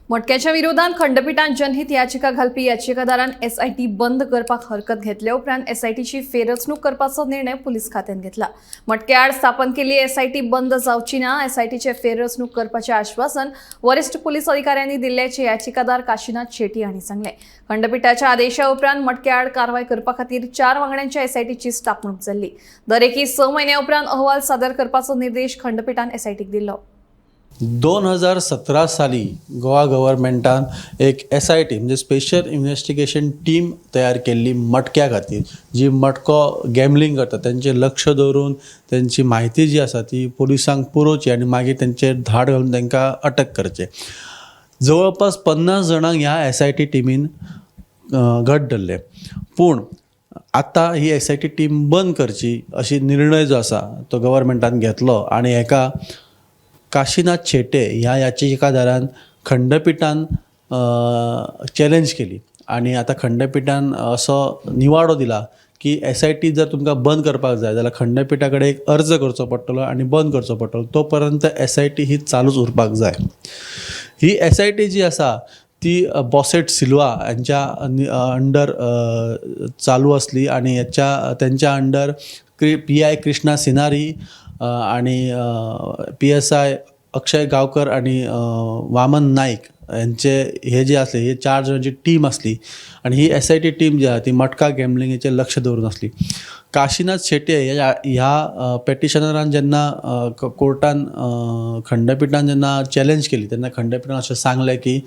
मटक्याच्या विरोधात खंडपिठान जनहित याचिका घालपी याचिकादारान एसआयटी बंद करपाक हरकत घेतल्या उपरांत एसआयटीची फेररचणूक करपाचो निर्णय पुलीस खात्यान घेतला. मटक्या आड स्थापन केल्ली एसआयटी बंद जावची ना, एसआयटीचे फेररचणूक करपाचें आश्वासन वरिष्ठ पोलीस अधिकाऱ्यांनी दिल्ल्याचे याचिकादार काशीनाथ शेट्टी हांणी सांगलें. खंडपिठाच्या आदेशा उपरांत मटक्या आड कारवाय करपा खातीर 4 वांगड्यांच्या एसआयटीची स्थापणूक जाल्ली. दरेकी 6 म्हयन्या उपरांत अहवाल सादर करपाचो निर्देश खंडपिठान एसआयटीक दिल्लो. 2017 साली गोवा गव्हर्मेंटान एक एसआयटी म्हणजे स्पेशल इन्व्हेस्टिगेशन टीम तयार केल्ली मटक्या खातीर, जी मटको गॅमलींग करता तेंचेर लक्ष दवरून तेंची म्हायती जी आसा ती पुलिसांक पुरोवची आनी मागीर तेंचेर धाड घालून तांकां अटक करचें. जवळपास 50 जाणांक ह्या एसआयटी टिमीन घट धरले. पूण आतां ही एसआयटी टीम बंद करची अशी निर्णय जो आसा तो गव्हर्मेंटान घेतलो आनी हेका काशीनाथ शेट्ये ह्या याचिकादारान खंडपिठान चॅलेंज केली आनी आतां खंडपिठान असो निवाडो दिला की एसआयटी जर तुमकां बंद करपाक जाय जाल्यार खंडपिठा कडेन एक अर्ज करचो पडटलो आनी बंद करचो पडटलो, तो पर्यंत एसआयटी ही चालूच उरपाक जाय. ही एसआयटी जी आसा ती बॉसेट सिल्वा हांच्या अंडर चालू आसली आनी हेच्या तेंच्या अंडर पीआय कृष्णा सिनारी आनी पीएसआय अक्षय गांवकर आनी वामन नायक हेंचे हे जे आसले हे 4 जाणांची टीम आसली आनी ही एसआयटी टीम जी आसा ती मटका गॅमलिंगेचेर लक्ष दवरून आसली. काशीनाथ शेट्ये ह्या पेटिशनरान जेन्ना कोर्टान खंडपिठान जेन्ना चॅलेंज केली तेन्ना खंडपिठान अशें सांगलें की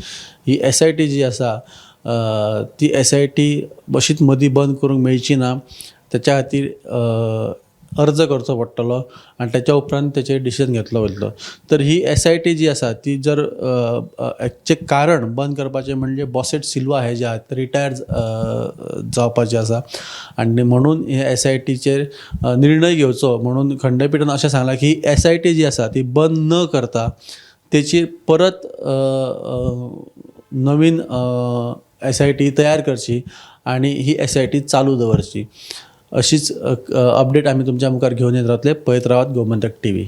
ही एसआयटी जी आसा ती एसआयटी अशीच मदीं बंद करूंक मेळची ना, तेच्या खातीर अर्ज करचो पडटलो आनी तेच्या उपरांत तेचेर डिसिजन घेतलो वयतलो. तर ही एसआयटी जी आसा ती जर हेचें कारण बंद करपाचें म्हणजे बॉसेट सिल्वा हे जे आहात रिटायर जावपाचे आसा आनी म्हणून हे एसआयटीचेर निर्णय घेवचो म्हणून खंडपिठान अशें सांगलां की एसआयटी जी आसा ती बंद न करता तेची परत नवीन एसआयटी तयार करची आनी ही एसआयटी चालू दवरची. अशीच अपडेट आमी तुमच्या मुखार घेवन येत रावतले. पळयत रावात गोमंतक टीव्ही.